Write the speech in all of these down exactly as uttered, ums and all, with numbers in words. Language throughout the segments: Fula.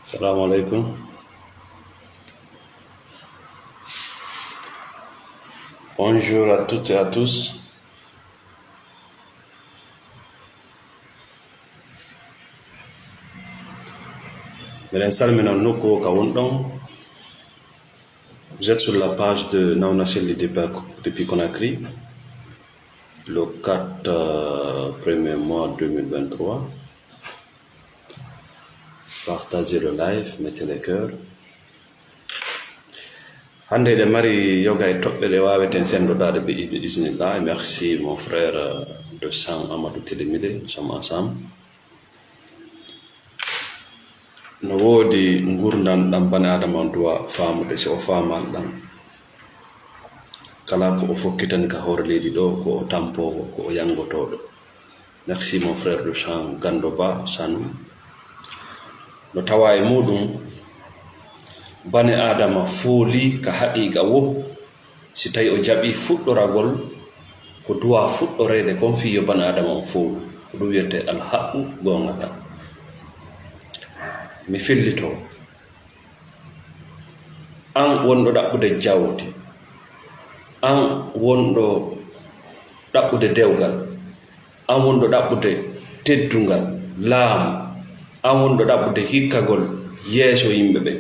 Assalamu alaikum. Bonjour à toutes et à tous. Miɗen salmina nokku o ka wonɗon. Vous êtes sur la page de Nauna Selli depuis, depuis Conakry, le quatre, euh, premier mois deux mille vingt-trois. Partagez le live, mettez les cœurs. Hannde eɗen mari yoga e toɓɓe ɗe waaweten senndodaade bi, bi isnillah. Merci mon frère, euh, de sang Amadou Télémidé, nous sommes ensemble. No woodi nguurndam ɗam bani Aadama on duwa faamude, si o faamaan ɗam. Kala ko o fokkitani ka hoore leydi ɗo, ko o tampoowo, ko o yanngotooɗo. Merci mon frère de sang Gando Ba Sanu. No tawa e muɗum, bani Aadama fooli ka haqiiqa wo, si tawi o jaɓi fuɗɗoragol ko duwa fuɗɗoreede kon fii yo bani Aadama on foolu. Ko ɗum wiyetee alhaqqu, goonga kan. Mi fillitoo. An wonɗo ɗaɓɓude jawdi, an wonɗo ɗaɓɓude dewgal, an wonɗo ɗaɓɓude teddungal, laamu, an wonɗo ɗaɓɓude hikkagol yeeso yimɓe ɓen.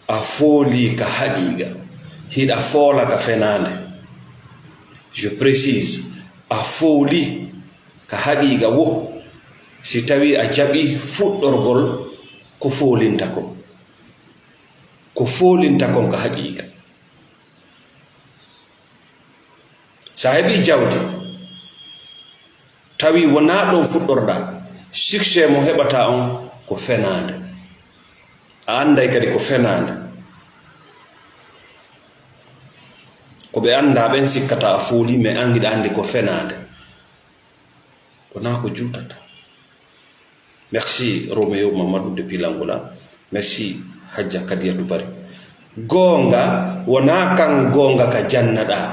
A foolii ka haqiiqa, hiɗa foola ka fenaande. Je précise, a foolii ka haqiiqa wo, si tawii a jaɓii fuɗɗorgol ko foolinta kon. Ko foolinta kon ka haqiiqa. Sa heɓii jawdi, tawi wonaa ɗon fuɗɗorɗaa, succès mo heɓataa on ko fenaande. A annday kadi ko fenaande. Ko ɓe anndaa ɓen sikkata a foolii, mais an hiɗa anndi ko fenaande. Wonaa ko juutata. Merci Roméo Mamadou depuis l'Angola. Merci Hadja Kadiatou Bari. Goonga wonaa kan goonga ka jannaɗaa.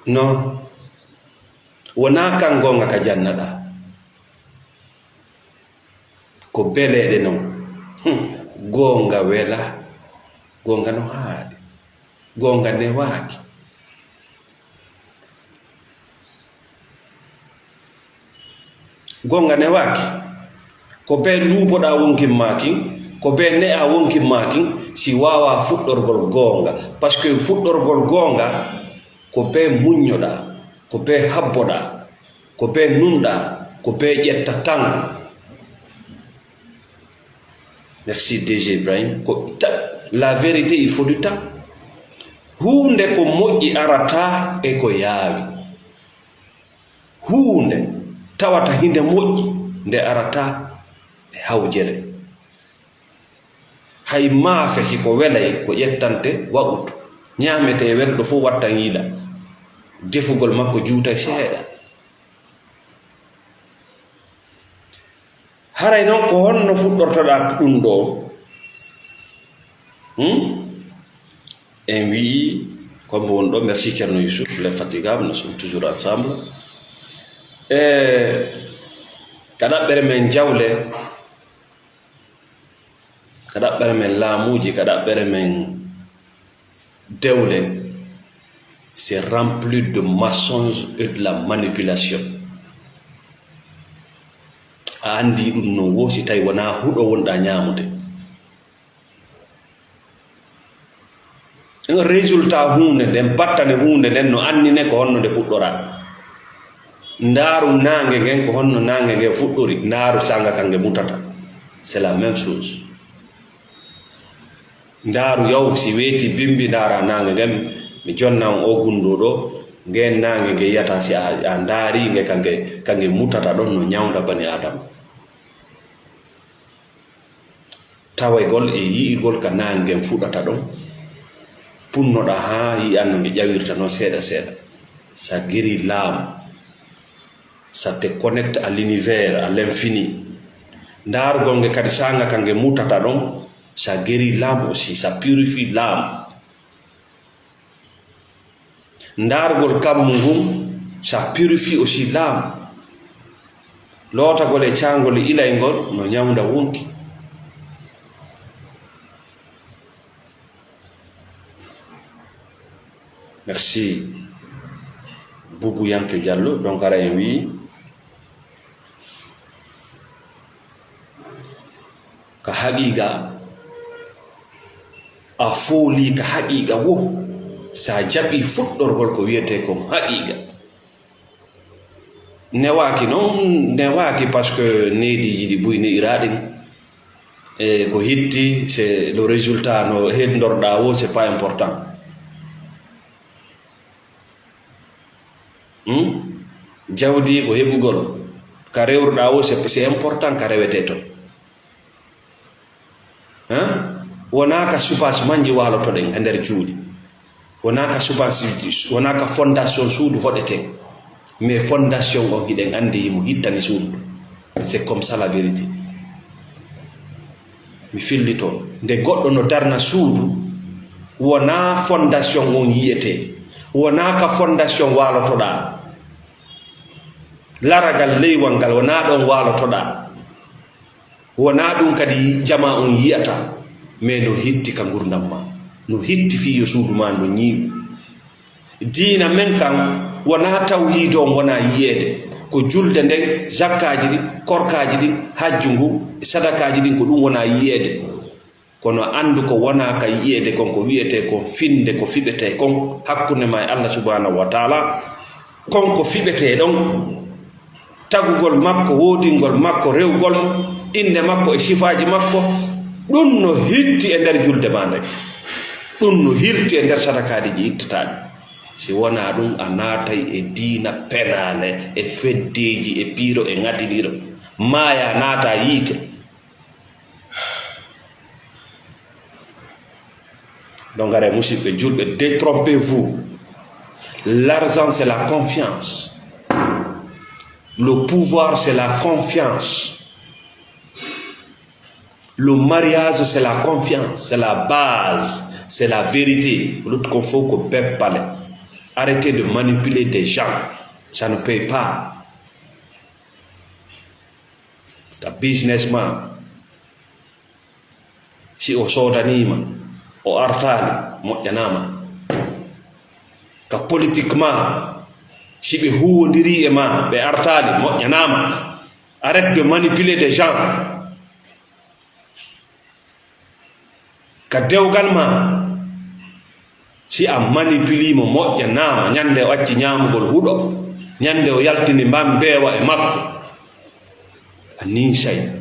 Non. Wonaa kan goonga ka jannaɗaa. Ko beleeɗe non. Hmm. Goonga wela. Goonga no haaɗi. Goonga newaaki. Goonga newaaki. Ko bee luuboɗaa wonkin maa kin, ko bee ne'aa wonkin maa kin, si waawaa fuɗɗorgol goonga. Parce que fuɗɗorgol goonga, ko bee muññoɗaa, ko bee habboɗaa, ko bee nunɗaa, ko bee ƴetta tan. Merci D J Ibrahim. Ko ta-, la vérité, il faut du temps. Huunde ko moƴƴi arata e ko yaawi. Huunde tawata hinde moƴƴi, nde arata e hawjere. Hay maafe, si ko welay, ko ƴettante waɓutu. Ñaametee welɗo fof wattan yiila. Defugol makko juutay seeɗa. Haray non ko honno fuɗɗortoɗaa ɗum ɗo? Hmm? En wi'i, comme won ɗo, merci Thierno Youssouf, l'infatigable, nous sommes toujours ensemble. E ka ɗaɓɓere men jawle, ka ɗaɓɓere men laamuuji, ka ɗaɓɓere men dewle, c'est rempli de mensonges et de la manipulation. A anndi ɗum non wo, si tawi wonaa huɗo wonɗaa ñaamude. Résultat huunde nden, battane huunde nden no annine ko honno nde fuɗɗora. Ndaaru naange ngen, ko honno naange ngen fuɗɗori, ndaaru saanga kan nge mutata. C'est la même chose. Ndaaru yaw, si weeti bimbi, ndaara naange ngen, mi jonna on o gunndoo ɗo, ngen naange nge yiyata, si a, a ndaari nge ka nge, ka nge mutata ɗon no ñawnda bani Aadama. Tawegol e yi'igol ka naange ngen fuɗata ɗon, punnoɗaa haa yi'an no nge ƴawirta non seeɗa seeɗa. Ça guérit l'âme. Ça te connecte à l'univers, à l'infini. Ndaarugol nge kadi saanga ka nge mutata ɗon, ça guérit l'âme aussi, ça purifie l'âme. Ndaarugol kammu ngun, ça purifie aussi l'âme. Lootagol e caangol e ilayngol no ñawnda wonki. Merci. Bubu Yanke Diallo, donc ara en wi ka haqiqa a fooli ka haqiqa wo sa jaɓi fuɗɗorgol ko wiyete kon haqiqa. Newaaki noon, newaaki parce que neediiji ɗi buy ne'iraaɗin, e ko hitti, c'est le résultat no heddorɗaa o, c'est pas important. Hmm? Jawdi ko heɓugol, ka rewruɗaa o, c'est, c'est important ka rewetee toon. Hein? Wonaa ka supaas manji waalotoɗen e nder cuuɗi. Wonaa ka supaas, wonaa ka fondation suudu hoɗeten. Mais fondation on hiɗen anndi himo hittani suudu. C'est comme ça la vérité. Mi fillito. Nde goɗɗo no darna suudu, wonaa fondation on yi'etee. Wonaa ka fondation waalotoɗaa. Laragal leywal ngal, wonaa ɗon waalotoɗaa. Wonaa ɗum kadi jamaa on yi'ata, mais no hitti ka ngurdam ma, no hitti fii yo suudu ma ndu ñiiɓu. Diina men kan, wonaa tawhiidu on wonaa yi'eede, ko julde nden, zakkaaji ɗin, korkaaji ɗin, hajju ngun, e sadakaaji ɗin, ko ɗum wonaa yi'eede. Kono anndu ko wonaa ka yi'eede kon, ko wi'etee kon finnde, ko fiɓetee kon hakkunde ma e Allah subhanahu wa taala, kon ko fiɓetee ɗon. Tagugol makko, woodingol makko, rewgol mo, innde makko e sifaaji makko, ɗum no hitti e nder julde maa nden. Ɗum no hirti e nder sadakaaji ɗi ittataa ɗi. Si wonaa ɗum, a naatay e diina penaale, e feddeeji, e piiro, e ŋatiniro. Maayaa, naataa yiite. Donc, aree, musidɓe julɓe, détrompez-vous. L'argent, c'est la confiance. Le pouvoir, c'est la confiance. Le mariage, c'est la confiance, c'est la base, c'est la vérité. L'autre qu'on faut que peuple parle. Arrêtez de manipuler des gens. Ça ne paye pas. Ka business ma, si o soodanii ma, o artaali, moƴƴanaa ma. Ka politique ma, si ɓe huuwondirii e ma, ɓe artaali, moƴƴanaa ma. Arrête de manipuler des gens. Ka dewgal ma, si a manipulii mo, moƴƴanaa ma, ñande o acci ñaamugol huɗo, ñande o yaltini mbeewa e makko, a niisay.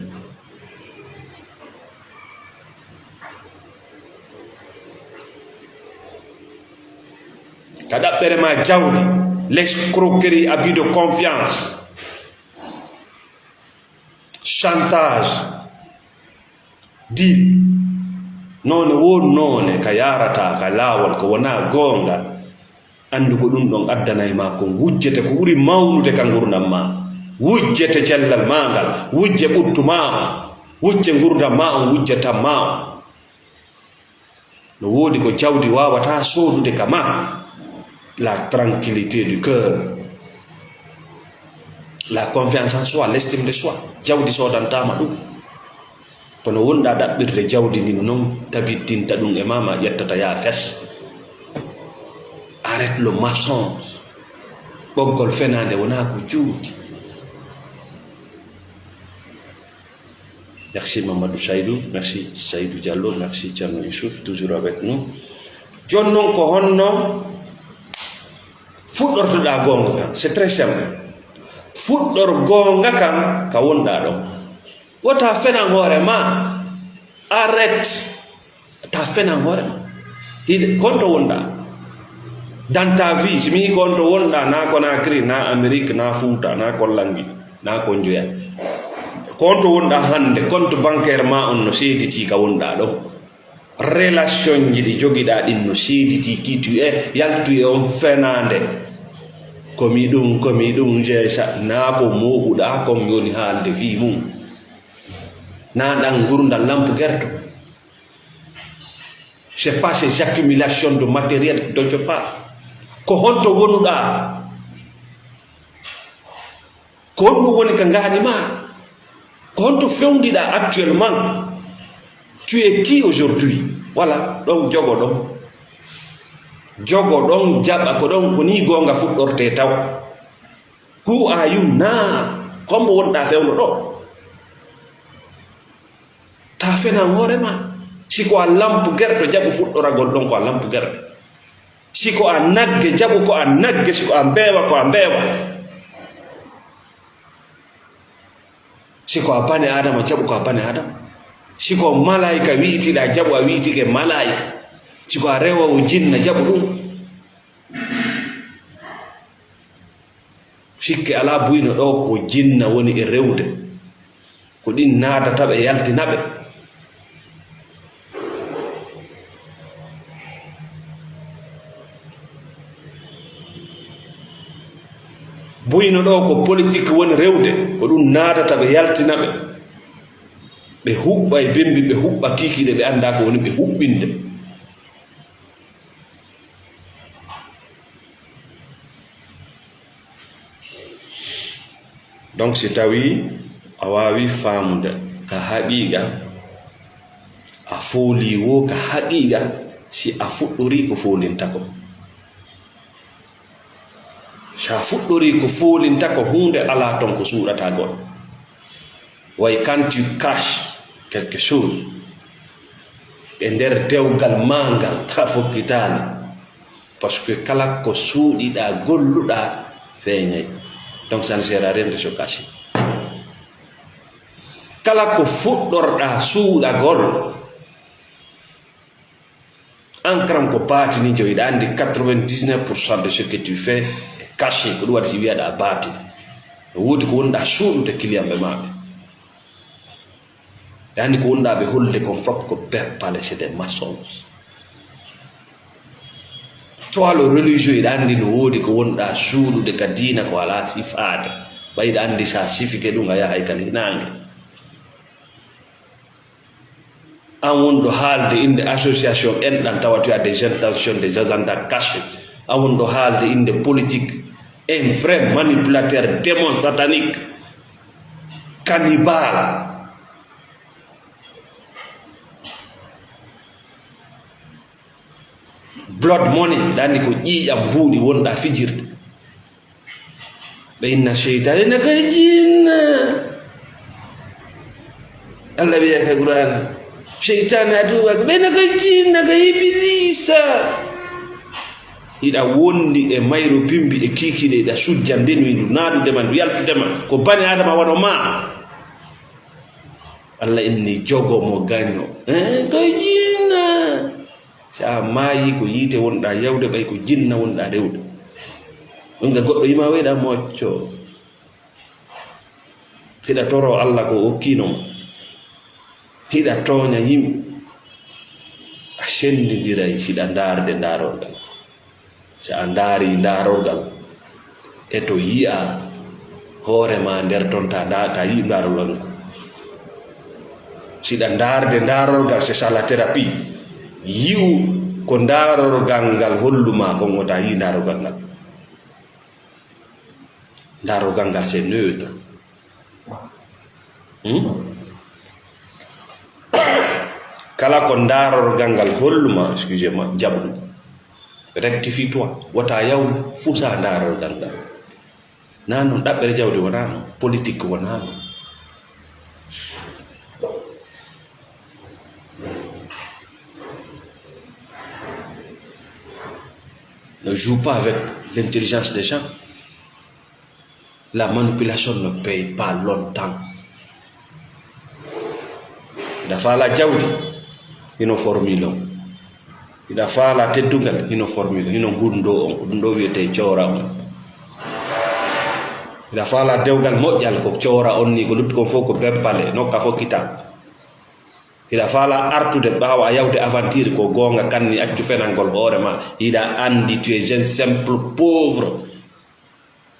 Ka ɗaɓɓere ma jawdi, l'escroquerie, abus de confiance, chantage, deal, noone wo noone ka yaarata ka laawol ko wonaa goonga, anndu ko ɗum ɗon addanay ma kon wujjete ko ɓuri mawnude ka ngurdam ma, wujjete cellal ma ngal, wujje ɓuttu ma on, wujje ngurdam ma on, wujje tam ma on. No woodi ko jawdi waawataa soodude ka ma. La tranquillité du cœur. La confiance en soi, l'estime de soi. Jawdi soodantaama ɗum. Kono wonɗaa ɗaɓɓirde jawdi ndin non, tabitinta ɗum e ma, ma ƴettata yaa fes. Arrête le mensonge. Ɓoggol fenaande wonaa ko juuti. Merci Mamadou Saïdou, merci Saïdou Diallo, merci Thierno Youssouf, toujours avec nous. Jooni non ko honno fuɗɗortoɗaa goonga kan? C'est très simple. Fuɗɗor goonga kan ka wonɗaa ɗon. Wota fenan hoore ma. Arrête. Ta fenan hoore ma. Hiɗe, ko honto wonɗaa? Dans ta vie, si mi yii ko honto wonɗaa, na Conakry, na Amérique, na Fuuta, na Kollangi, na Konjoya. Ko honto wonɗaa hannde? Compte bancaire ma on no seeditii ka wonɗaa ɗon. Relation ji ɗi jogiɗaa ɗin no seeditii, qui tu es, yaltu e on fenaande. Ko mi ɗum, ko mi ɗum, je sa, na ko mooɓuɗaa kon yoni haalde fii mum. Na ɗan ngurndan lampu gerto. C'est pas ces accumulations de matériel dont je parle. Ko honto wonuɗaa? Ko honɗum woni ka ngaani maa? Ko honto fewndiɗaa actuellement? Tu es qui aujourd'hui? Voilà, ɗon jogo ɗon. Jogo ɗon, jaɓa ko ɗon, ko nii goonga fuɗɗortee taw. Who are you now? Ko hombo wonɗaa fewndo ɗoo? Ta fenan hoore maa. Si ko a lampu gerɗo, jaɓu fuɗɗoragol ɗon ko a lampu gerɗo. Si ko a nagge, jaɓu ko a nagge. Si ko a mbeewa, ko a mbeewa. Si ko a bane Adama, jaɓu ko a bane Adama. Si ko malaayika wi'itiɗaa, jaɓu a wi'itike malaayika. Si ko a rewoowo jinna, jaɓu ɗum. Sikke alaa, buyno ɗoo ko jinna woni e rewde. Ko ɗin naadata ɓe, yaltina ɓe. Buyno ɗoo ko politik woni rewde, ko ɗum naadata ɓe, yaltina ɓe. Ɓe huɓɓa e bimbi, ɓe huɓɓa kiikiiɗe, ɓe anndaa ko woni ɓe huɓɓinde. Donc, si tawii a waawii faamude ka haqiiqa, a foolii woo ka haqiiqa, si a fuɗɗorii ko foolinta ko. Si a fuɗɗorii ko foolinta ko, huunde alaa ton ko suuɗata goɗɗo. Way, quand tu caches quelque chose e nder dewgal maa ngal, a fokkitaali. Parce que kala ko suuɗiɗaa, golluɗaa, feeñay. Donc, ça ne sert à rien de se cacher. Kala ko fuɗɗorɗaa suuɗagol, an karam ko baatiniijo, hiɗa anndi quatre-vingt-dix-neuf pour cent de ce que tu fais est caché. Ko ɗum waɗi si wiyaɗaa baatini. No woodi ko wonɗaa suuɗude kiliyanɓe maa ɓe. Ɓe anndi ko wonɗaa ɓe hollude kon fof ko beppale, c'est des mensonges. Toi le religieux, hiɗa anndi no woodi ko wonɗaa suuɗude ka diina ko alaa sifaade. Ɓay hiɗa anndi si a sifike ɗum a yahay ka linaange. An wonɗo haalde innde association enɗan, tawa tu as des intentions, des agendas cachés. An wonɗo haalde innde politique, un vrai manipulateur, démon satanique, cannibale, blood money, hiɗa anndi ko ƴiiƴam mbuuɗi wonɗaa fijirde. Ɓe inna seytaane na kay jinna. Allah wiya ka Qur'aana, seytaane a tuubaaki. Ɓe na kay jinna, ka Ibiliisa. Hiɗa wondi e mayru bimbi e kiikiiɗe, hiɗa sujjande ndu, ndu naaɗude ma, ndu yaltude ma. Ko bani Aadama wano maa. Allah inni jogo mo gaño. Eh, kay jinna. Si a maayii, ko yiite wonɗaa yawde, ɓay ko jinna wonɗaa rewde. Ɗum ga goɗɗo yima weyɗa mocco. Hiɗa toroo Allah ko okkiino ma. Hiɗa tooña yimɓe. A senndindiray siɗa ndaarde ndaarorgal. Si a ndaarii ndaarorgal, eto yi'a hoore maa nder ton, ta nda-, ta yi'i ndaarorgal ngal. Siɗa ndaarde ndaarorgal, c'est ça la thérapie. Yi'u ko ndaarorgal ngal hollu maa kon, o ta yi'i ndaarorgal ngal. Ndaarorgal ngal, c'est neutre. Hmm? Kala ko ndaarorgal ngal hollu maa, excusez-moi, jaɓ ɗum. Rectifie-toi. Wota yaw fusa ndaarorgal ngal. Naa non, ɗaɓɓere jawdi wonaa non, politique wonaa non. Ne joue pas avec l'intelligence des gens. La manipulation ne paye pas longtemps. Hiɗa faala jawdi, hino formule on. Hiɗa faala teddungal, hino formule, hino gunndoo on. Ko ɗum ɗoo wiyetee coora on. Hiɗa faala dewgal moƴƴal, ko coora on ni, ko lutti kon fof ko beppale, nokka fof kita. Hiɗa faala artude ɓaawo a yawde aventure, ko goonga kanni, accu fenangol hoore ma. Hiɗa anndi tu es un simple pauvre.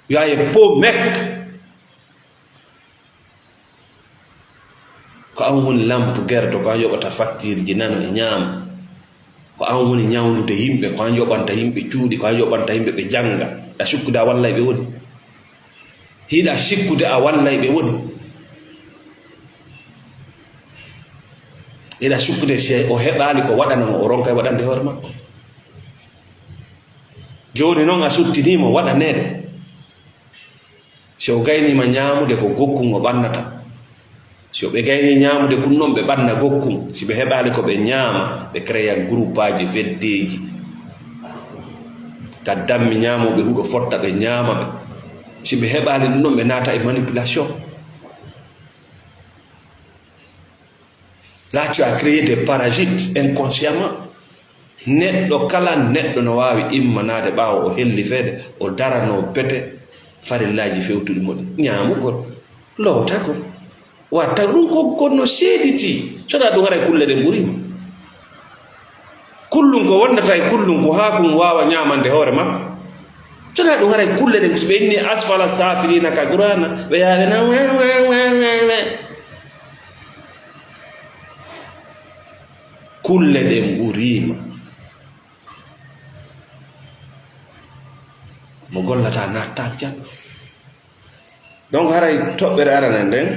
Yo a ye po mek. Ko an woni lampu gerdo, ko an yoɓata facture ji nano e ñaamo. Ko an woni ñawndude yimɓe, ko an yoɓanta yimɓe cuuɗi, ko an yoɓanta yimɓe ɓe jannga. Ɗa sukkuda wallay ɓe woni. Hiɗa sikkude a wallay ɓe woni. Hiɗa sikkude si o heɓaali ko waɗana mo, o ronkay waɗande hoore makko. Jooni noon a suttinii mo waɗaneede. Si o gayniima ñaamude ko gokkun o ɓannata. Si o ɓe gaynii ñaamude kun noon ɓe ɓanna gokkun. Si ɓe heɓaali ko ɓe ñaama, ɓe créa groupaaji, feddeeji. Ka dammi ñaamooɓe huɗo fotta ɓe ñaama ɓe. Si ɓe heɓaali ɗum ɗon ɓe naata e manipulation. Là, tu as créé des parasites inconsciemment. Neɗɗo kala, neɗɗo no waawi immanaade ɓaawo o hellifeede, o daranoo bete farillaaji fewtuɗi mo ɗi. Ñaamugol, lootagol, watta ɗum ko, ko no seeditii. So ɗa ɗum haray kulle ɗen ɓuriima. Kullum ko wondata e kullum ko haa kun waawa ñaamande hoore makko. So ɗa ɗum haray kulle ɗen, so ɓe inni asfala saafiliina ka Qur'aana, ɓe yaaɓe na we, we, we, we, we. Kulle ɗen ɓuriima. Mo gollata natta aljanna. Donc haray toɓɓere arane nden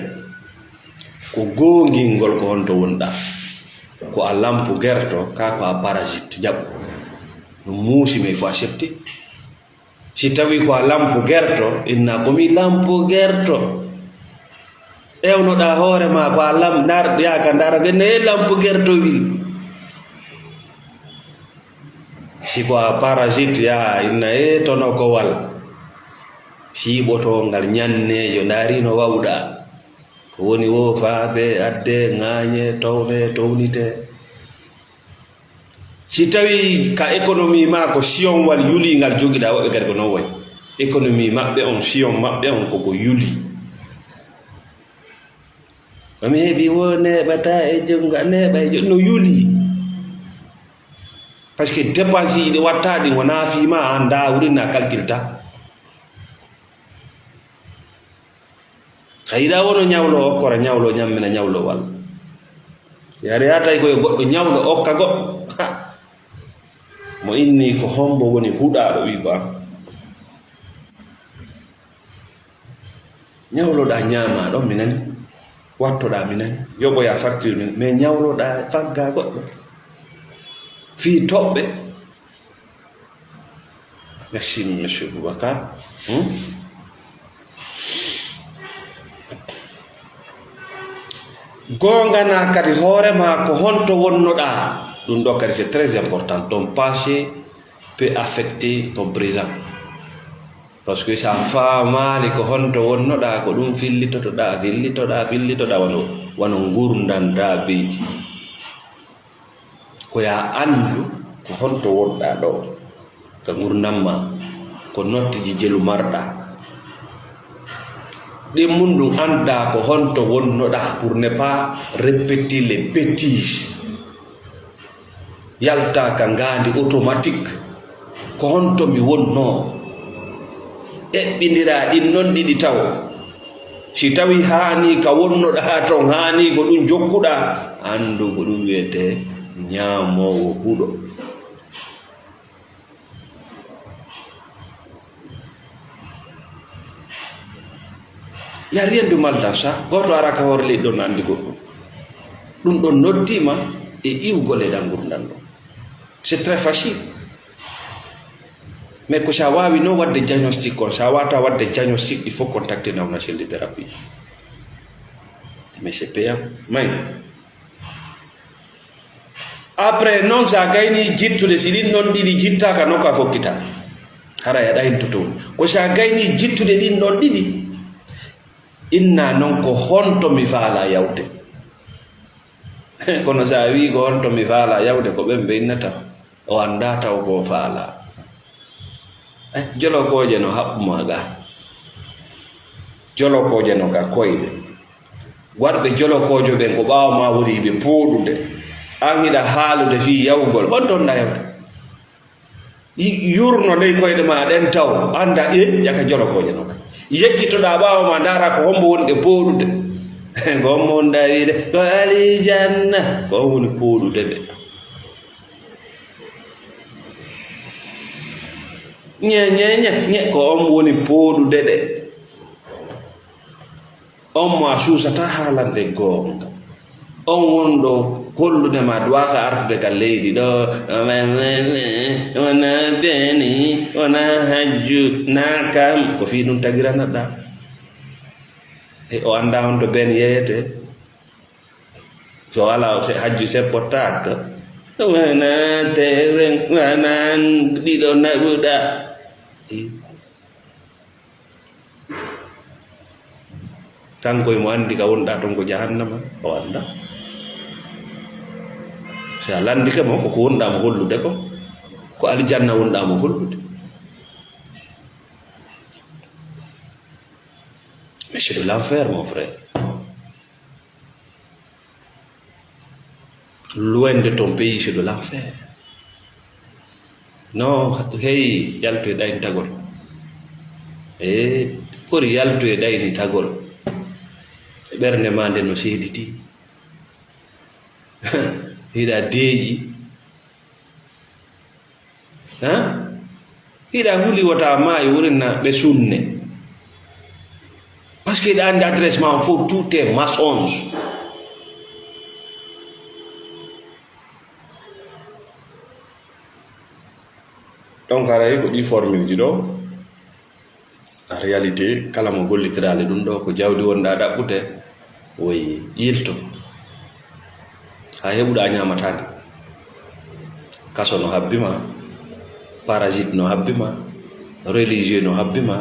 ko goongingol ko honto wonɗa. Ko a lampu gerto, ka ko a parasite jaɓu. No muusi mais il faut accepter. Si tawi ko a lampu gerto, inna ko mi lampu gerto. Ewnoɗa hoore ma ko a lam-, ndar-, yaa ka ndara ɓe ne lampu gerto wil. Si ko a parasite yaa inna e tono kowal. Siiɓoto ngal ñanneejo, ndaari no wawɗa. Ko woni wo faabe, adde, ŋaañe, towne, townite. Si tawi ka économie ma ko siyonwal yuli ngal jogiɗa, woɓɓe kadi ko non wayi. Économie maɓɓe on, siyon maɓɓe on koko yuli. Ko mi heɓi wo neeɓata e junngo, a neeɓa e junngo, no yuli. Parce que dépense ji ɗi watta ɗi wona fii ma, an da wurin na calcule ta. Ka yiɗa wono ñawlo okkora, ñawlo ñammina, ñawlo walla. Si ari ha tawi ko yo goɗɗo ñawlo okka goɗɗo. Ha. Mo inni ko hombo woni huɗaɗo wi ko an. Ñawloɗa ñaama ɗon mi nani. Wattoɗa mi nani. Yoɓoya facture mi nani. Mais ñawloɗa fagga goɗɗo. Fii toɓɓe. Merci, monsieur Boubacar. Hmm? Gongana kadi hoore ma ko honto wonnoɗa. Ɗum ɗo kadi c'est très important. Ton passé peut affecter ton présent. Parce que sa faamaali ko honto wonnoɗa, ko ɗum fillitotoɗa, fillitoɗa, fillitoɗa, wano, wano ngurndan daabeeji. Ko ya anndu ko honto wonɗa ɗo, ka ngurndan ma, ko nottiji jelu marɗa. Ɗin mun ɗum annda ko honto wonnoɗa pour ne pas répéter les bêtises. Yalta ka ngaandi automatique. Ko honto mi wonnoo? Eɓɓindira ɗin non ɗiɗi tawo. Si tawi haani ka wonnoɗaa ton, haani ko ɗum jokkuɗaa, anndu ko ɗum wiyetee ñaamoowo huɗo. Y a rien de mal dans ça. Gooto ara ka hoore leydi ɗon anndi goɗɗum. Ɗum ɗon noddiima e iwgol e ɗan ngurndan ɗon. C'est très facile. Mais ko sa waawi noon waɗde diagnostic kon, sa waawata waɗde diagnostic, il faut contacter Naw National de Thérapie. Mais c'est payant. May. Après noon, sa gayni jittude, si ɗin noon ɗiɗi jittaaka noon, ka fokkita. Hara yaɗa hen to towni. Ko sa gayni jittude ɗin noon ɗiɗi, inna noon ko honto mi faala yawde. Kono sa wii ko honto mi faala yawde, ko ɓen ɓe innata. O annda taw ko faala. Eh, jolokooje no haɓɓuma ga. Jolokooje no ka koyɗe. Warɓe jolokoojo ɓen ko ɓaawo ma woni ɓe pooɗude. An hiɗa haalude fii yawgol. Honto honɗa yawde? Y-, yurno ley koyɗe ma ɗen taw. Annda e ƴaka jolokooje no ka. Yeggitoɗa ɓaawo ma ndaara ko hombo woni ɗe pooɗude. Ko hombo wonɗa wiide? Ko alijanna. Ko on woni pooɗude ɓe. Ñe, ñe, ñe, ñe, ko on woni pooɗude ɗe. On mo a suusata haalande goonga. On wonɗo hollude ma duwaaka artude ka leydi ɗo, wona beeni, wona hajju, na kam, ko fii ɗum tagiranaɗaa. E o anndaa on to beeni yeyete. So alaa, se hajju seppotaaka. Wona teewen, wona ɗiɗo naɓuɗaa. Kanko e mo anndi ka wonɗaa ton ko jahannama, o anndaa. Si a lanndike mo, ko ko wonɗaa mo hollude ko, ko aljanna wonɗaa mo hollude. Mais c'est de l'enfer, mon frère. Loin de ton pays, c'est de l'enfer. Non, hey, yaltu e ɗaynitagol. E, kori yaltu e ɗaynitagol. Ɓernde ma nde no seediti. Hiɗa deeƴi. Hein? Hiɗa huli wota maayi wurin na ɓe sunne. Parce que hiɗa anndi adresse ma on fof, tout est mensonge. Donc haray ko ɗi formule ji ɗo. En réalité, kala mo gollitiraali ɗum ɗo, ko jawdi wonɗaa ɗaɓɓude, woyi yilto. Haa heɓuɗaa ñaamataande. Kaso no habbi ma, parasite no habbi ma, religieux no habbi ma,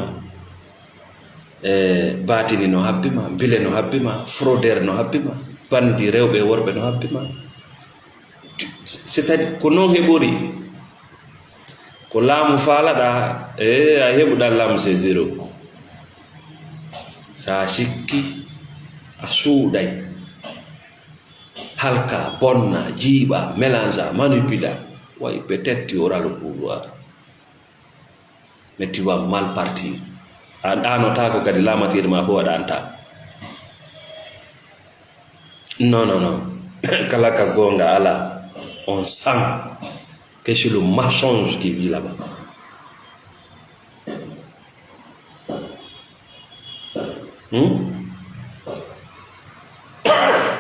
e baatini no habbi ma, bile no habbi ma, fraudeur no habbi ma, bandi rewɓe e worɓe no habbi ma. C'est-à-dire, ko noon heɓori. Ko laamu faalaɗaa, e a heɓuɗaa laamu, c'est zéro. So a sikki, a suuɗay. Halka, bonna, jiiɓa, mélange, manipula. Way peut-être tu auras le pouvoir. Mais tu vas mal partir. A ɗaanotaako kadi, laamatiiɗo ma fof a ɗaantaako. Non, non, non. Kala ka goonga alaa, on sent que c'est le mensonge qui vit là-bas. Hmm?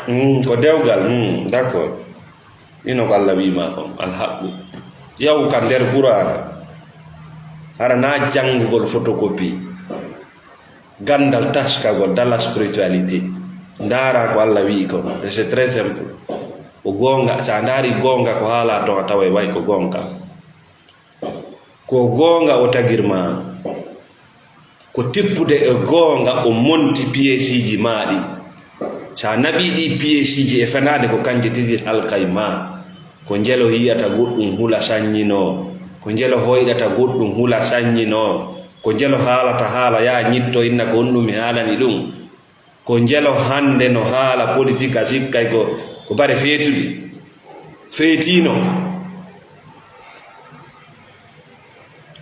Hmm, ko dewgal, hmm, d'accord. Ino ko Allah wi'i ma kon, alhaqqu. Yahu ka nder Qur'aana. Hara na janngugol photocopie. Ganndal taskagol dans la spiritualité. Ndaara ko Allah wi'i kon. Et c'est très simple. Ko goonga, so a ndaari goonga ko haalaa ton, a taway way ko goonga. Ko goonga o tagir ma. Ko tippude e goonga o monti piyeesiiji maa ɗi. So a naɓii ɗii piyeesiiji e fenaande, ko kanje tigi halkay ma. Ko njelo yiyata goɗɗum hula saññinoo. Ko njelo hoyɗata goɗɗum hula saññinoo. Ko njelo haalata haala yaa ñitto inna ko honɗum mi haalani ɗum. Ko njelo hannde no haala politik a sikkay ko, ko bare feetuɗi. Feetiino.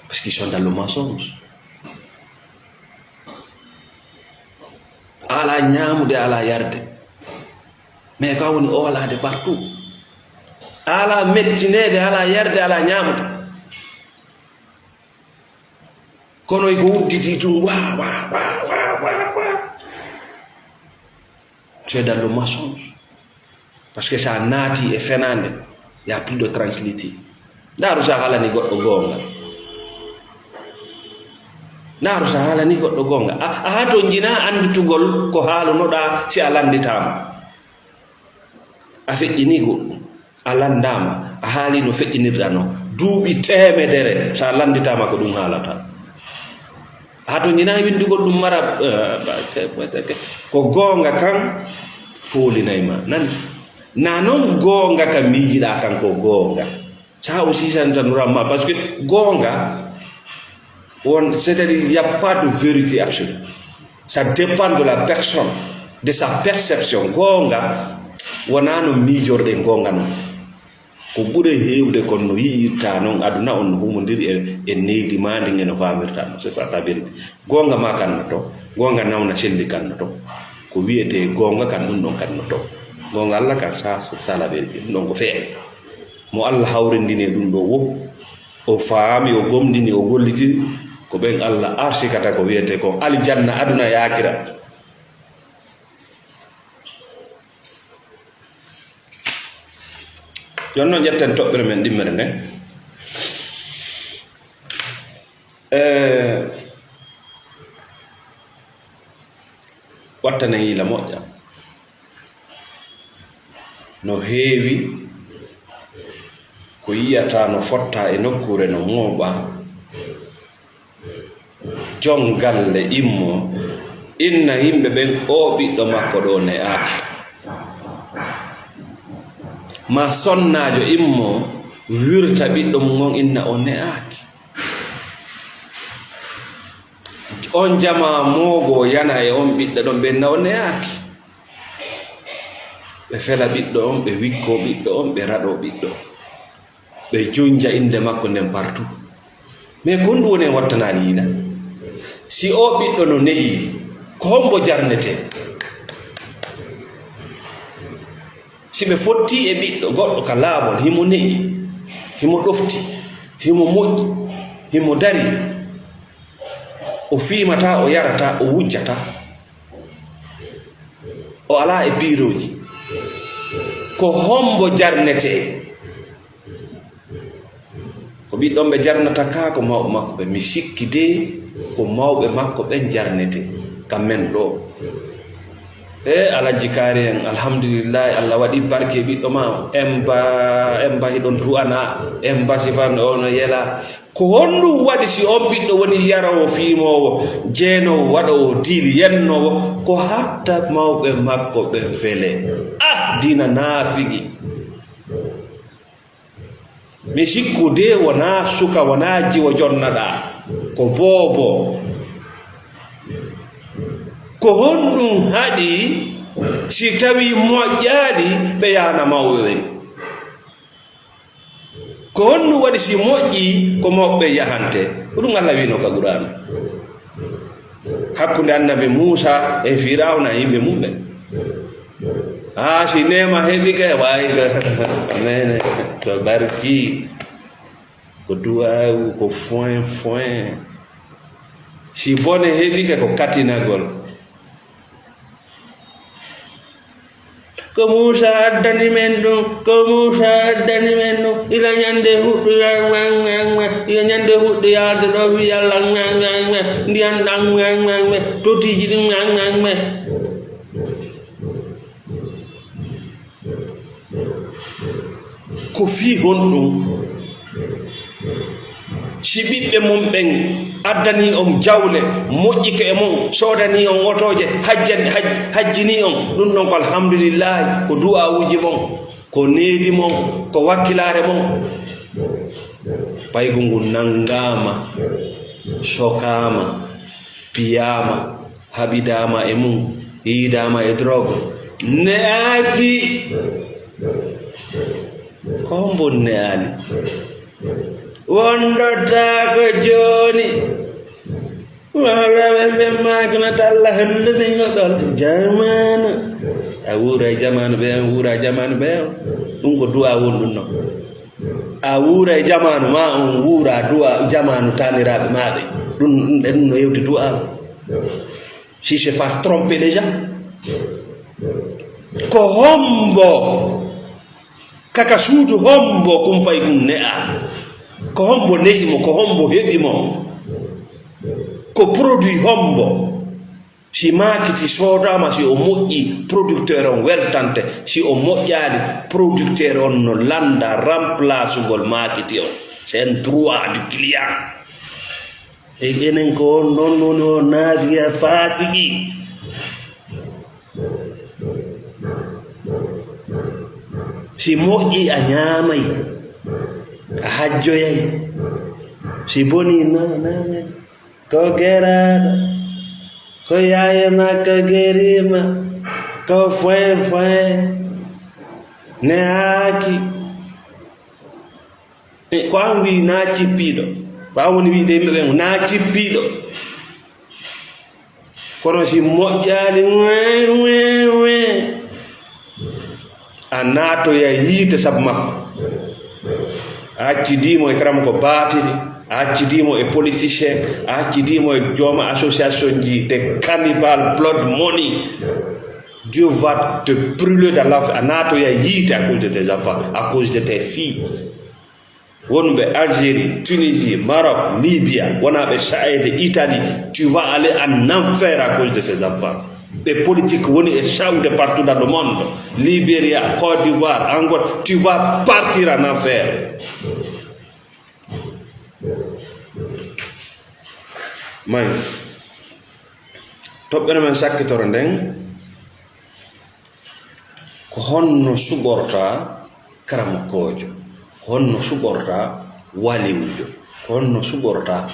Parce qu'ils sont dans le mensonge. Ala ñaamude, ala yarde. Mais ka woni oolaade partout. Ala mettineede, ala yarde, ala ñaamude. Kono e ko udditi tun, wa, wa, wa. C'est dans le mensonge. Parce que so a naati e fenaande, y a plus de tranquillité. Ndaaru so a haalani goɗɗo goonga. Ndaaru so a haalani goɗɗo goonga. A, a hatonjina annditugol ko haalunoɗaa si a lannditaama. A feƴƴini goɗɗum. A lanndaama, a haali no feƴƴinirɗaa no. Duuɓi teemedere, so a lannditaama ko ɗum haalata. Hato ñinaa winndugol ɗum mara, eh, ko goonga kan foolinay ma. Nani? Na noon goonga ka miijiɗaa kan ko goonga. Ça aussi, ça ne t'annullera pas. Parce que goonga, on, c'est-à-dire, il n'y a pas de vérité absolue. Ça dépend de la personne, de sa perception. Goonga, wonaa no miijorɗen goonga noon. Ko ɓuri heewde kon no yi'irta noon aduna on no humondiri e, e neydi maa ndin e no faamirta noon. C'est ça la vérité. Goonga maa kan no to, goonga nawna selli kan no to. Ko wiyetee goonga kan ɗum ɗon kan no to. Goonga Allah kan sa, sa la vérité. Ɗum ɗon ko feere. Mo Allah hawrindini e ɗum ɗo wo, o faami, o gomɗini, o gollitiri, ko ɓen Allah arsikata ko wiyetee ko aljanna aduna e aakira. Jooni noon, ƴetten toɓɓere men ɗimmere nden. E, wattanen yila moƴƴa. No heewi ko yiyata no fotta e nokkuure no mooɓa. Jon galle immo, inna yimɓe ɓen, "Oo ɓiɗɗo makko ɗoo ne'aaki." Ma sonnaajo immo, wirta ɓiɗɗo mum on, inna o ne'aaki. On jamaa moogo yana e on ɓiɗɗo ɗon, ɓe inna o ne'aaki. Ɓe fela ɓiɗɗo on, ɓe wikkoo ɓiɗɗo on, ɓe raɗoo ɓiɗɗo on. Ɓe junja innde makko nden partout. Mais ko honɗum woni en wattanaali yila? Si oo ɓiɗɗo no ne'i, ko hombo jarnetee? Si ɓe fottii e ɓiɗɗo goɗɗo ka laawol, himo ne'i, himo ɗofti, himo moƴƴi, himo dari, o fiimataa, o yarataa, o wujjataa, o alaa e piirooji, ko hombo jarnetee? Ko ɓiɗɗo on ɓe jarnata kaa, ko mawɓe makko ɓen. Mi sikki de ko mawɓe makko ɓen jarnetee ka men ɗoo. E Alhaji Kaari en, alhamdulillahi, Allah waɗi barke ɓiɗɗo ma. Emba, emba hiɗon du'ana, emba sifan ono yela. Ko honɗum waɗi si on ɓiɗɗo woni yaroowo, fiimoowo, jeenoowo, waɗoowo diil, yennoowo, ko hatta mawɓe makko ɓen fele? Ah, diina naafigi. Mi sikku de wonaa suka, wonaa jiwo jonnaɗaa, ko boobo. Ko honɗum haɗi si tawii moƴƴaali ɓe yaana mawɓe ɓen? Ko honɗum waɗi si moƴƴii ko mawɓe ɓen yahante? Ko ɗum Allah wi'no ka Qur'aana. Hakkunde annabi Muusa e Firawna e yimɓe mum ɓen. Haa si neema heɓike, waawi ko, nene, ko barki, ko du'aawu, ko foin, foin. Si bone heɓike, ko katinagol. Ko Muusa addani men ɗum, ko Muusa addani men ɗum. Ila ñande huɗɗu, ila ñande huɗɗu yaade ɗo, wi Yalla, ndiyan ɗan, totiiji ɗin. Ko fii honɗum? Si ɓiɓɓe mum ɓen addanii on jawle, moƴƴike e mon, soodanii on otooje, hajjan-, haj-, hajjinii on, ɗum ɗon ko alhamdulillahi, ko du'aawuuji mon, ko needi mon, ko wakkilaare mon. Paygu ngun nanngaama, sokaama, piyaama, haɓidaama e mum, yiidaama e drogue. Ne'aaki. Ko hombo ne'aali? Wondotaako jooni. Mawɓe ɓe maaki no talla hannde ɓe ngoɗol jamaanu. A wuura e jamaanu ɓe, on wuura e jamaanu ɓe. Ɗum ko du'a woni ɗum non. A wuura e jamaanu ma, on wuura du'a jamaanu taaniraaɓe ma ɓe. Ɗum, ɗum, ɗum no yewti du'a. Si c'est pas tromper les gens. Ko hombo, kaka suudu hombo kumpay ɗum ne'a? Ko hombo ne'i mo? Ko hombo heɓi mo? Ko produit hombo? Si maakiti soodaama, si o moƴƴi, producteur on weltante. Si o moƴƴaali, producteur on no landa remplacugol maakiti on. C'est un droit du client. E enen ko on ɗon woni o naafiya faasiki. Si moƴƴi, a ñaamay, a hajjoyay. Si boni, na, na, na. Ko geraaɗo, ko yaaye makko geriima, ko foye foye, ne'aaki. E, ko an wi'i naa cippiiɗo. Ko an woni wi'de yimɓe ɓen naa cippiiɗo. Kono si moƴƴaali, we, we, we, a naatoya yiite sabu makko. A accidii mo e karamoko baatiri, a accidii mo e politicien, a accidii mo e jooma association ji de cannibal blood money. Dieu va te brûler dans l'enfer. A naatoya yiite à cause de tes enfants, à cause de tes filles. Wonɓe Algérie, Tunisie, Maroc, Libya, wona ɓe Chaïde, Italie, tu vas aller en enfer à cause de ces enfants. Ɓe politique woni e Chaïde partout dans le monde. Libéria, Côte d'Ivoire, Angola, tu vas partir en enfer. May, toɓɓere men sakkitoro nden, ko honno suɓorta karamokoojo, ko honno suɓorta waliwujo, ko honno suɓorta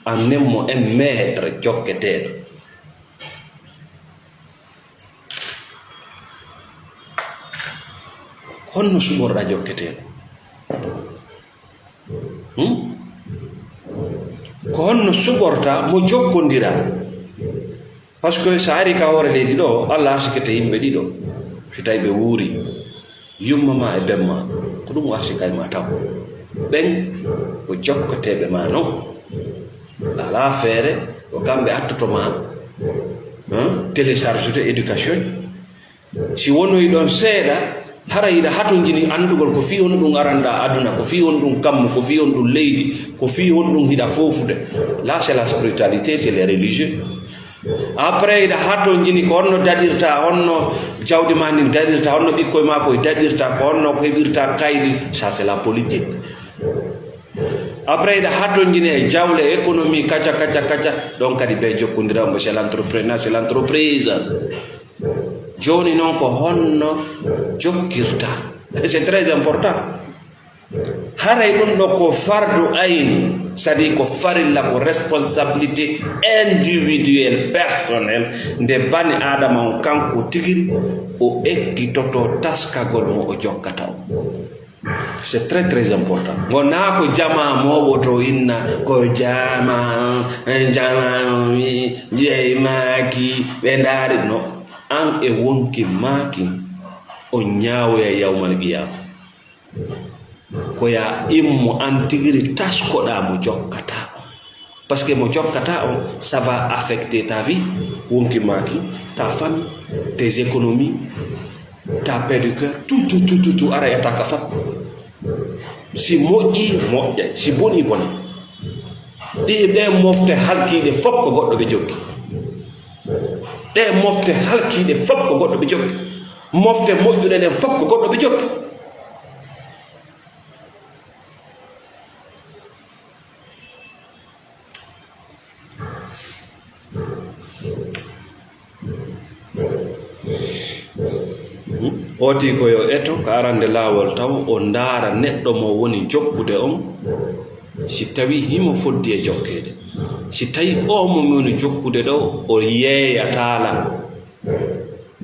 anemmo en maître jokketeeɗo? Ko honno suɓorɗa jokketeeɗo? Hmm? Ko honno suɓorta mo jokkondiraa? Parce que so a ari ka hoore leydi ɗo, Allah arsikete yimɓe ɗiɗo. Si tawi ɓe wuuri, yumma ma e ben ma, ko ɗum o arsika e ma taw. Ɓen ko jokkoteeɓe ma non. Alaa feere, ko kamɓe attoto ma, hein, télécharge to éducation. Si wonoyi ɗon seeɗa, hara hiɗa hatonjini anndugol ko fii honɗum aranɗa aduna, ko fii honɗum kammu, ko fii honɗum leydi, ko fii honɗum hiɗa foofude. Là, c'est la spiritualité, c'est les religieux. Après, hiɗa hatonjini ko honno daɗirta, honno jawdi ma ndin daɗirta, honno ɓikkoy ma koy daɗirta, ko honno ko heɓirta kaydi, ça c'est la politique. Après, hiɗa hatonjini e jawle, économie, kaca, kaca, kaca, ɗon kadi ɓe jokkondira, mbo c'est l'entrepreneur, c'est l'entreprise. Jooni non ko honno jokkirta? C'est très important. Haray ɗum ɗo ko fardu ayni, c'est-à-dire ko farilla, ko responsabilité individuelle, personnelle, nde bani Aadama on kanko tigiri o ekkitoto taskagol mo o jokkata on. C'est très, très important. Wonaa ko jamaa mooɓoto inna, ko jamaa, eh, jamaa mi, jeymaaki, ɓe ndaari. No, an e wonki maaki, on ñaawoya yawmal qiyaama. Ko ya immo an tigiri taskoɗaa mo jokkataa on. Parce que mo jokkataa on, ça va affecter ta vie, wonki maaki, ta famille, tes économies, ta paix de cœur, tout, tout, tout, tout, tout, ara yata ka fat. Si moƴƴi, moƴƴa. Si boni, bona. Ɗi, ɗe mofte halkiiɗe fop ko goɗɗo ɓe jokki. Ɗe mofte halkiiɗe fop ko goɗɗo ɓe jokki. Mofte moƴƴuɗe ɗen fop ko goɗɗo ɓe jokki. Ooti ko yo eto ka arande laawol taw o ndaara neɗɗo mo woni jokkude on, si tawi himo foddi e jokkeede. Si tawi o mo mi woni jokkude ɗo, o yeeyataa lan.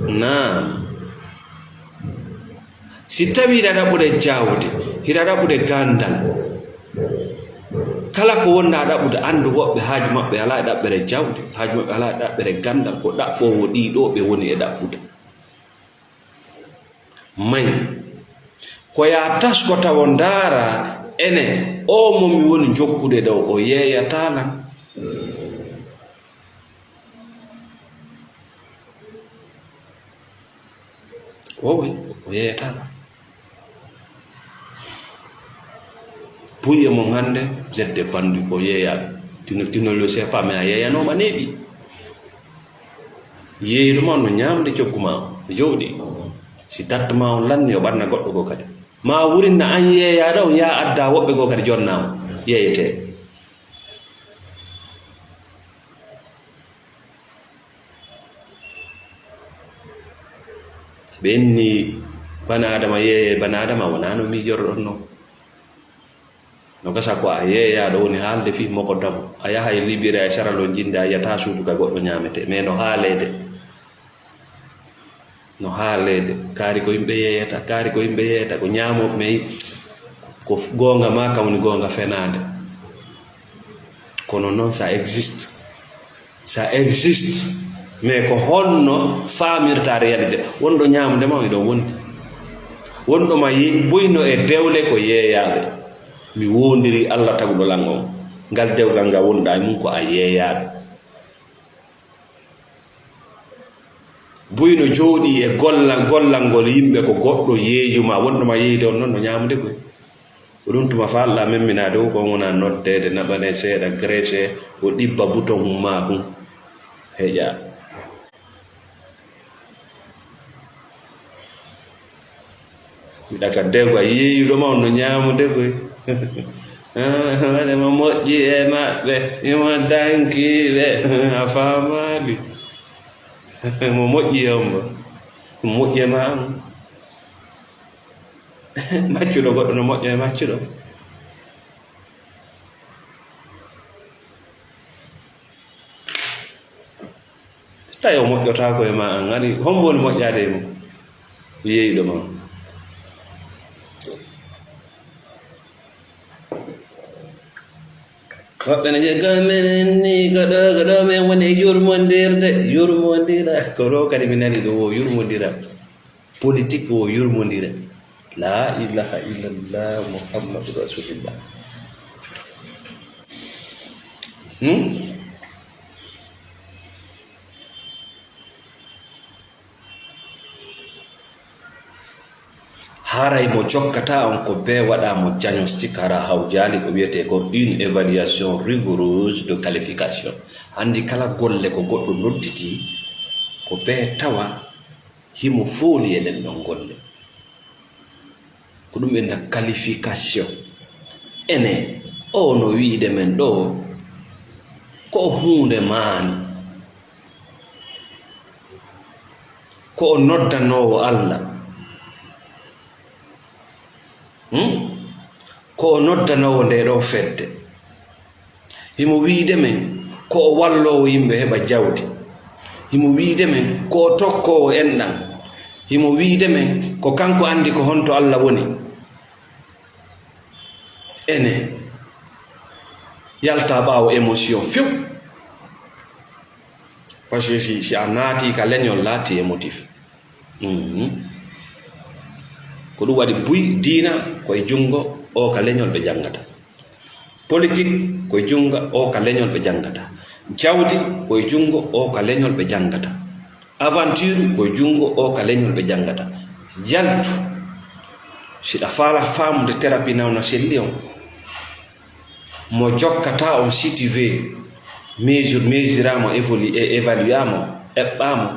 Naam. Si tawi hiɗa ɗaɓɓude jawdi, hiɗa ɗaɓɓude ganndal, kala ko wonɗaa ɗaɓɓude, anndu woɓɓe haaju maɓɓe alaa e ɗaɓɓere jawdi, haaju maɓɓe alaa e ɗaɓɓere ganndal, ko ɗaɓɓoowo ɗii ɗoo ɓe woni e ɗaɓɓude. May, ko yaa tasko tawo ndaara, ene, oo mo mi woni jokkude ɗoo, o yeeyataa lan. Wowi, o yeeyataano. Buy e mon hannde, vous êtes des vendus, ko yeeyaaɓe. Tu ne, tu ne le sais pas, mais a yeeyanooma neeɓi. Yeeyɗo ma on no ñaamde coggu ma on, no jooɗi. Si date ma on lanni, o ɓanna goɗɗo goo kadi. Ma wurinna an yeeyaaɗo on, yaa adda woɓɓe goo kadi jonnaama, yeeyetee. Ɓe inni bana Adama yeeye bana Adama, wonaa no miijorɗon non. No gasa ko a yeeyaaɗo woni haalde fii moko damo. A yaha e Libéria e Sierra Leone jinnde a yiyata suudu ka goɗɗo ñaametee. Mais no haaleede. No haaleede. Kaari ko yimɓe yeeyata, kaari ko yimɓe yeeyata, ko ñaamooɓe, mais ko goonga maa ka woni goonga fenaande. Kono non, ça existe. Ça existe. Mais ko honno faamirta réalité? Wonɗo ñaamde ma, miɗo wondi. Wonɗo ma ye-, buyno e dewle ko yeeyaaɓe. Mi wondiri Allah taguɗo lan on. Ngal dewgal ngal wonɗa e mum ko a yeeyaaɗo. Buy no jooɗii e golla-, gollal ngol yimɓe ko goɗɗo yeeyu ma, wonɗo ma yeeyde on noon no ñaamude koy. Ko ɗum tuma faalɗa memminaade o, ko on wona noddeede, naɓanee seeɗa, graissé, o ɗibba bouton mum maa hun. Heƴa. Miɗa ka dewga yeeyuɗo ma on no ñaamude koy. Waɗe mo moƴƴi e maɓɓe, imo danki ɓe. A faamaali? Mo moƴƴi e on ba? Mo moƴƴi e ma on? Maccuɗo goɗɗo no moƴƴo e maccuɗo. Tawi o moƴƴotaako e ma an, ani hombo woni moƴƴaade e mum? Yeeyuɗo ma. Woɓɓe ne jogga menen ni, ko ɗo, ko ɗo men woni e yurmondirde, yurmondira. Ko ɗo kadi mi nani ɗo wo yurmondira. Politique wo yurmondira. La ilaha illallah Muhammadu Rasulillah. Hmm? Haray mo jokkata on ko bee waɗa mo diagnostic, hara hawjaali ko wiyetee ko une évaluation rigoureuse de qualification. Anndi kala golle ko goɗɗo nodditii, ko bee tawa himo fooli e ɗen ɗon golle. Ko ɗum ɓe na qualification. Ene, o no wiide men ɗo, ko huunde maani. Ko o noddanoowo Alla. Hmm? Ko o noddanoowo nde ɗo fedde. Himo wiide men ko o walloowo yimɓe heɓa jawdi. Himo wiide men ko o tokkoowo enɗan. Himo wiide men ko kanko anndi ko honto Alla woni. Ene yalta ɓaawo émotion few. Parce que si, si a naati ka leñol, laati émotif. Mhm. Ko ɗum waɗi buy diina ko e junngo o ka leñol ɓe janngata. Politique ko e junngo o ka leñol ɓe janngata. Jawdi ko e junngo o ka leñol ɓe janngata. Aventure ko e junngo o ka leñol ɓe janngata. Yaltu, si ɗa faala faamude thérapie nawna selli on, mo jokkata on, si tu veux, mesure, mesura mo, évolu-, e-, évalua mo, eɓɓa mo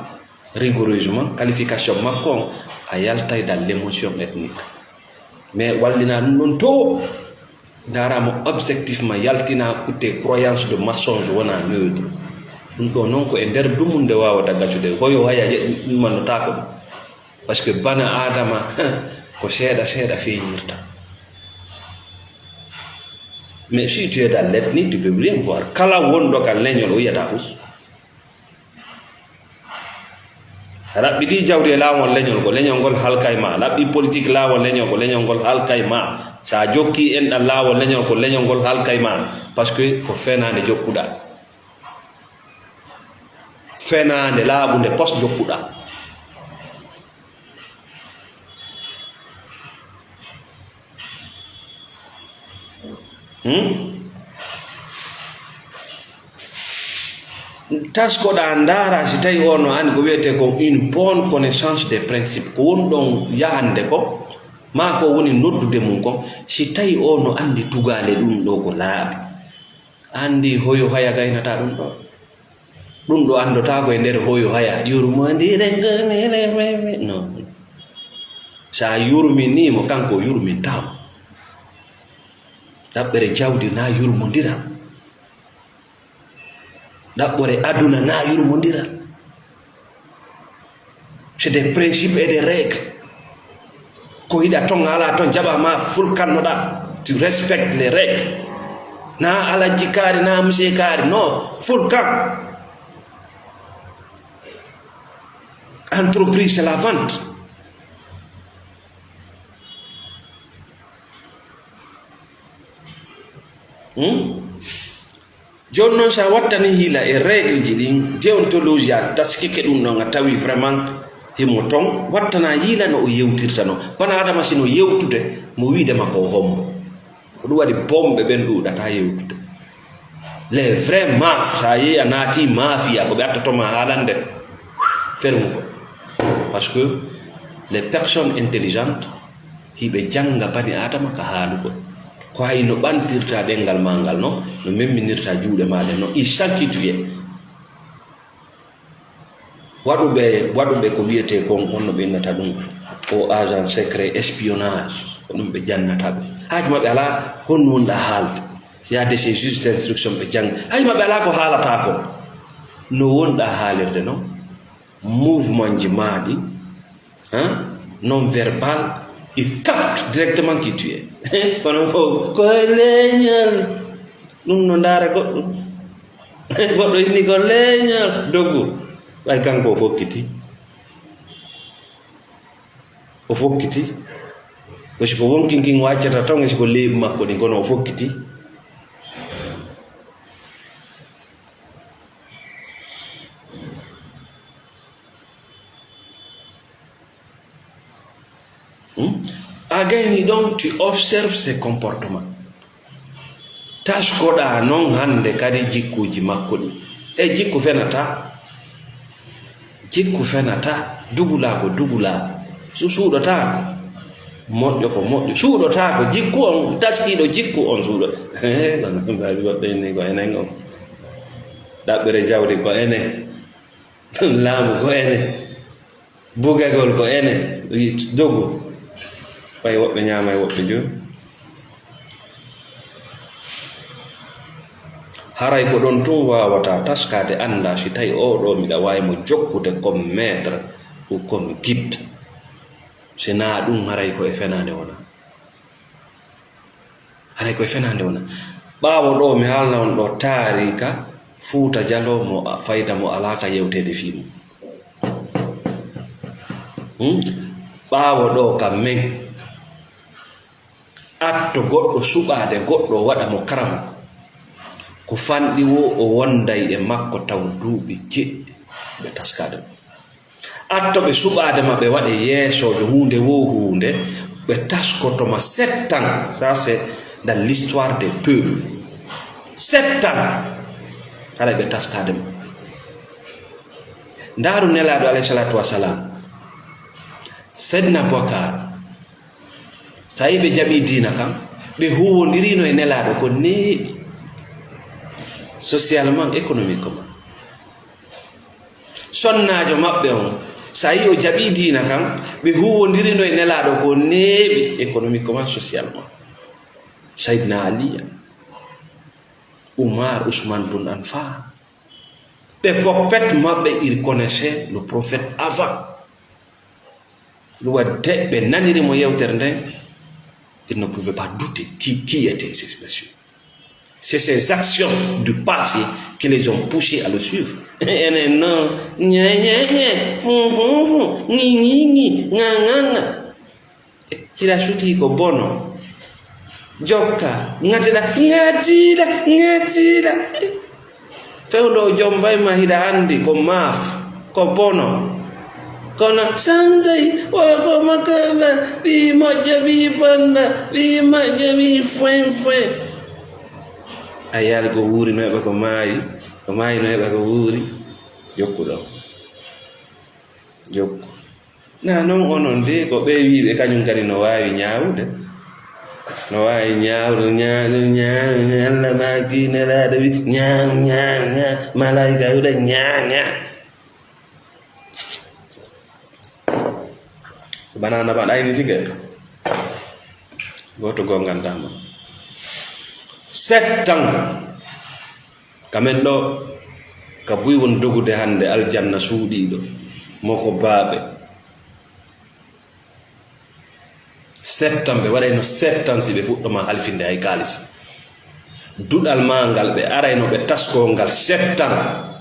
rigoureusement, qualification makko on, a yaltay dans l'émotion ethnique. Mais wallina ɗum ɗon to, ndaara mo objectivement, yaltina kutte croyance de mensonge wona neutre. Ɗum ɗo noon ko e nder dumunde wawata gacude. Hoyo haya je-, ɗum mannotaako ɗum. Parce que bana Adama, ko seeɗa seeɗa feeñirta. Mais si tu es dans l'ethnie, tu peux bien voir. Kala wonɗo ka leñol o yiyata fof. Raɓɓiɗi jawdi e laawol leñol, ko leñol ngol halkay ma. Raɓɓi politique laawol leñol, ko leñol ngol halkay ma. Sa jokki enɗan laawol leñol, ko leñol ngol halkay ma. Parce que ko fenaande jokkuɗa. Fenaande laaɓunde pos jokkuɗa. Hmm? Taskoɗa ndaara si tawi o no anndi ko wiyetee ko une bonne connaissance des principes. Ko woni ɗon yahande ko, maa ko woni noddude mum kon, si tawi o no anndi tugaale ɗum ɗo ko laaɓi. Anndi hoyo haya gaynata ɗum ɗo. Ɗum ɗo anndotaako e nder hoyo haya. Yurmondire ngurnire fefe. Non. Sa yurminii mo, kanko o yurmintaa mo. Ɗaɓɓere jawdi na yurmondira. Ɗaɓɓore aduna na yurmondira. C'est des principes et des règles. Ko yiɗa ton, ala ton, jaɓa ma fulkannoɗa. Tu respectes les règles. Na Alhaji Kaari, na Monsieur Kaari, non, fulkan. Entreprise, c'est la vente. Hmm? Jooni noon, so a wattanii hiila e règle ji ɗin, déontologie, a taskike ɗum ɗon, a tawi vraiment himo ton, wattana hiila no o yewtirta no. Bana Adama si no yewtude, mo wiide ma ko hombo. Ko ɗum waɗi bomɓe ɓen ɗuuɗata yewtude. Les vrais maf-, sa yehi a naati mafia, ko ɓe attotoma haalande, fermu ko. Parce que les personnes intelligentes, hiɓe jannga bani Adama ka haalugol. Ko hay no ɓantirta ɗenngal maa ngal no, no memminirta juuɗe maa ɗen no, il s'enquitue. Waɗuɓe, waɗuɓe ko wiyetee kon, on no ɓe innata ɗum, o agent secret, espionnage, ko ɗum ɓe jannata ɓe. Haaju maɓɓe alaa honno wonɗaa haalde. Yaade ces juges d'instruction ɓe jannga. Haaju maɓɓe alaa ko haalata ko. No wonɗaa haalirde non. Mouvement ji maa ɗi, hein, non verbal, il capte directement qui tu es. Kono ko, ko leñol. Ɗum no ndaara goɗɗum. Goɗɗo inni ko leñol, doggu. Ɓay kanko o fokkiti. O fokkiti. Ko si ko wonkin kin waccata ton, e si ko leeɓi makko ɗin, kono o fokkiti. Hmm? A gayni ɗon, tu observes ses comportements. Taskoɗaa non hannde kadi jikkuuji makko ɗin. E jikku fenataa. Jikku fenataa. Dugulaa ko dugulaa. Su-, suuɗotaako. Moƴƴo ko moƴƴo. Suuɗotaako. Jikku on, taskiiɗo jikku on suuɗo. He, kono mbaadi goɗɗo inni ko enen on. Ɗaɓɓere jawdi ko enen. Laamu ko enen. Bugagol ko enen, dogu. Ɓay woɓɓe ñaama e woɓɓe jooni. Haray ko ɗon tun waawata taskaade anndaa si tawi oo ɗoo miɗa waawi mo jokkude comme maître ou comme guide. Si naa ɗun, haray ko e fenaande wona. Haray koye fenaande wona. Ɓaawo ɗoo, mi haalna on ɗoo taariika Fuuta Jaloo mo a-, fayda mo alaa ka yewteede fii mum. Hmm? Ɓaawo ɗoo ka men, atto goɗɗo suɓaade goɗɗo o waɗa mo karamoko. Ko fanɗi woo o wonday e makko taw duuɓi jeɗɗi ɓe taskaade mo. Atto ɓe suɓaade ma, ɓe waɗe yeesoojo huunde woo huunde, ɓe taskoto ma sept ans. Ça, c'est dans l'histoire des peuples. Sept ans. Haray ɓe taskaade ma. Ndaaru Nelaaɗo, alayhi salaatu wa salaam. Seydina Bokar, so tawi ɓe jaɓii diina kan, ɓe huuwondirino e Nelaaɗo ko neeɓi. Socialement, économiquement. Sonnaajo maɓɓe on, so a yii o jaɓii diina kan, ɓe huuwondirino e Nelaaɗo ko neeɓi économiquement, socialement. Sayyidina Aliya, Umar, Usman bun Anfa, ɓe foppet maɓɓe, ils connaissaient le prophète avant. Ɗum waɗde ɓe naniri mo yewtere nden, ils ne pouvaient pas douter qui, qui était ce monsieur. C'est ces actions du passé qui les ont poussés à le suivre. Enen non, ñe, ñe, ñe, fun, fun, fun, ŋi, ŋi, ŋi, ŋa, ŋa, ŋa. Hira suti ko bono. Jokka, ŋatida, ŋatida, ŋatida. Fewndo o jombay ma hiɗa andi ko maaf, ko bono. Kono sanzay, wala ko makaba, ɓii moƴƴo, ɓii bonɗo, ɓii moƴƴo, ɓii foin foin. A yaali ko wuuri no heɓa ko maayi, ko maayi no heɓa ko wuuri. Jokku ɗo. Jokku. Na non onon de, ko ɓe wiiɓe kañum kadi no waawi ñaawude. No waawi ñaawude, ñaa-, ñaa-, ñaa-, Allah maaki, Nelaaɗo wi, ñaa, ñaa, ñaa, malaayika wiɗa, ñaa, ñaa. Banaana baɗa ini tike. Gooto gongantama. Sept ans. Ka men ɗo, ka buy won dogude hannde aljanna suuɗiiɗo, mo ko baaɓe. Sept ans, ɓe waɗayno sept ans si ɓe fuɗɗoma halfinde hay kaalisi. Duɗal maa ngal, ɓe arayno ɓe taskoo ngal sept ans.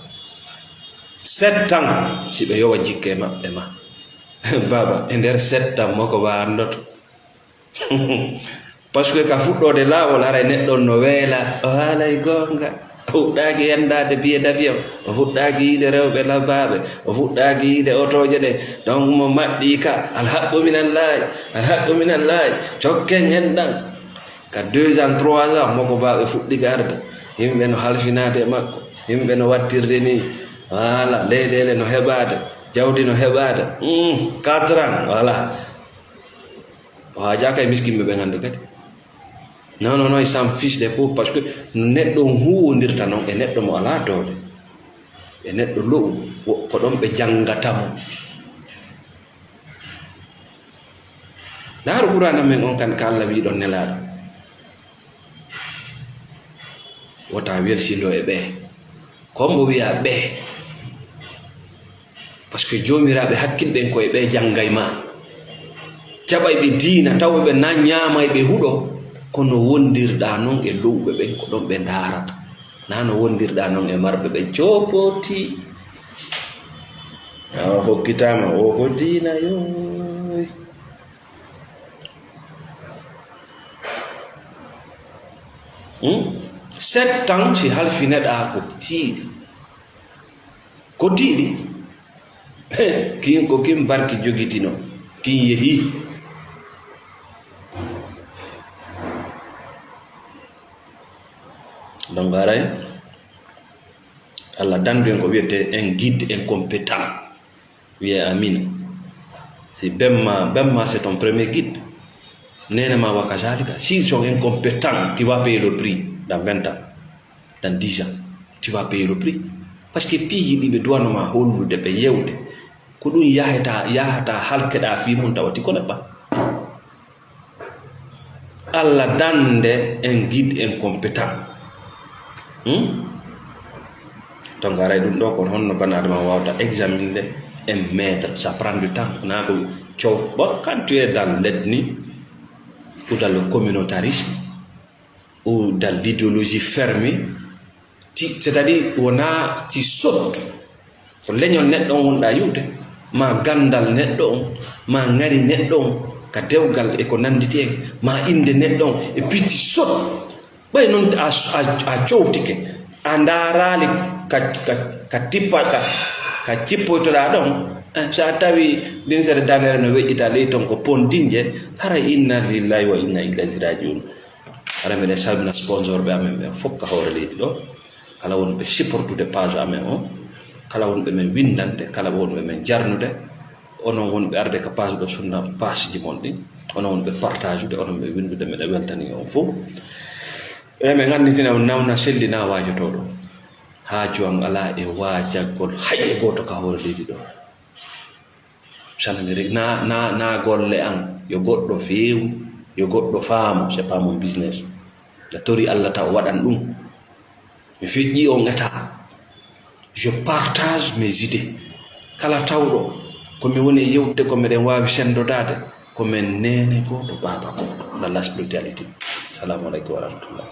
Sept ans, si ɓe yowa jikke maɓɓe ma. Baaba, e nder sept ans, mo ko ba anndoto. Parce que ka fuɗɗoode laawol, haray neɗɗo on no weela, o haalay goonga. O fuɗɗaaki yenndaade billet d'avion, o fuɗɗaaki yiide rewɓe labaaɓe, o fuɗɗaaki yiide otooje ɗen. Donc mo maɗɗii ka, alhaqqu minallaahi, alhaqqu minallaahi, cokken enɗan. Ka deux ans, trois ans, mo ko baaɓe fuɗɗike arde. Yimɓe no halfinaade e makko, yimɓe no wattirde nii. Voilà, leyɗeele no heɓaade. Jawdi no heɓaade. Mm, quatre ans, voilà. O haajaaka e miskinɓe ɓen hannde kadi. Non, non, non, il s'en fiche des pauvres, parce que neɗɗo on huwondirta non e neɗɗo mo alaa doole. E neɗɗo lo'u, wo-, ko ɗon ɓe janngata mo. Ndaaru Qur'aana men on kan, ka Alla wii ɗon Nelaaɗo. Wota welsindoo e ɓee. Ko mbo wi'a ɓee. Parce que joomiraaɓe hakkilɓe en ko e ɓee janngay ma. Jaɓay ɓe diina, tawa ɓe na ñaamay ɓe huɗo. Kono wondirɗaa non e lowɓe ɓen, ko ɗon ɓe ndaarata. Na no wondirɗaa non e marɓe ɓen coopoti. Awa hokkitaama, o ko diina, yoy. Hmm? Sept ans si halfineɗaa ko tiiɗi. Ko tiiɗi. Kin ko kin barki jogitino. Kin yehi. Donc, aray, Allah dandu en ko wiyete un guide incompétent. Wiyee Amina. Si Bemma, Bemma c'est ton premier guide. Nene ma wa kazalika. S'ils sont incompétents, tu vas payer le prix dans vingt ans, dans dix ans. Tu vas payer le prix. Parce que piiji ɗi ɓe duwano ma hollude, ɓe yewde. Ko ɗum yahata, yahata halkeɗaa fii mum tawa ti ko neɓɓa. Allah dande un guide incompétent. Hmm? Donc, aray ɗum ɗo kon honno bana adama wawta examinde un maître, ça prend du temps. Na ko cow, bon, quand tu es dans l'ethnie ou dans le communautarisme ou dans l'idéologie fermée, ti, c'est-à-dire, wona ti sot. Ko leñol neɗɗo on wonɗaa yi'ude, ma ganndal neɗɗo on, ma ŋari neɗɗo on, ka dewgal e ko nannditi en, ma innde neɗɗo on, e piti sot. Ɓay non a, a, a cowtike, a ndaaraali ka, ka, ka tippa, ka, ka cippoytoɗaa ɗon, eh, so a tawi linsere danere no weƴƴita ley ton ko pondinje, haray inna lillahi wa inna ilayhi rajiun. Hara miɗen salmina sponsor ɓe amen ɓen fof ka hoore leydi ɗo. Kala wonɓe supportude page amen o. Kala wonɓe men winndande, kala wonɓe men jarnude. Onon wonɓe arde ka page ɗo sunna page ji mon ɗin. Onon wonɓe partagude, onon ɓe winndude, miɗen weltani on fof. E men annditina on nawna selli na waajotooɗo. Haaju an alaa e waajagol hay e gooto ka hoore leydi ɗo. Sani mi reg-, na, na, na golle an. Yo goɗɗo feewu, yo goɗɗo faamu, c'est pas mon business. La tori Allah taw waɗan ɗum. Mi feƴƴi on état. Je partage mes idées. Kala tawɗo ko mi woni e yewtude ko meɗen waawi senndodaade, ko men neene gooto, baaba gooto. Dans la spiritualité. Salamu aleykum wa rahmatullah.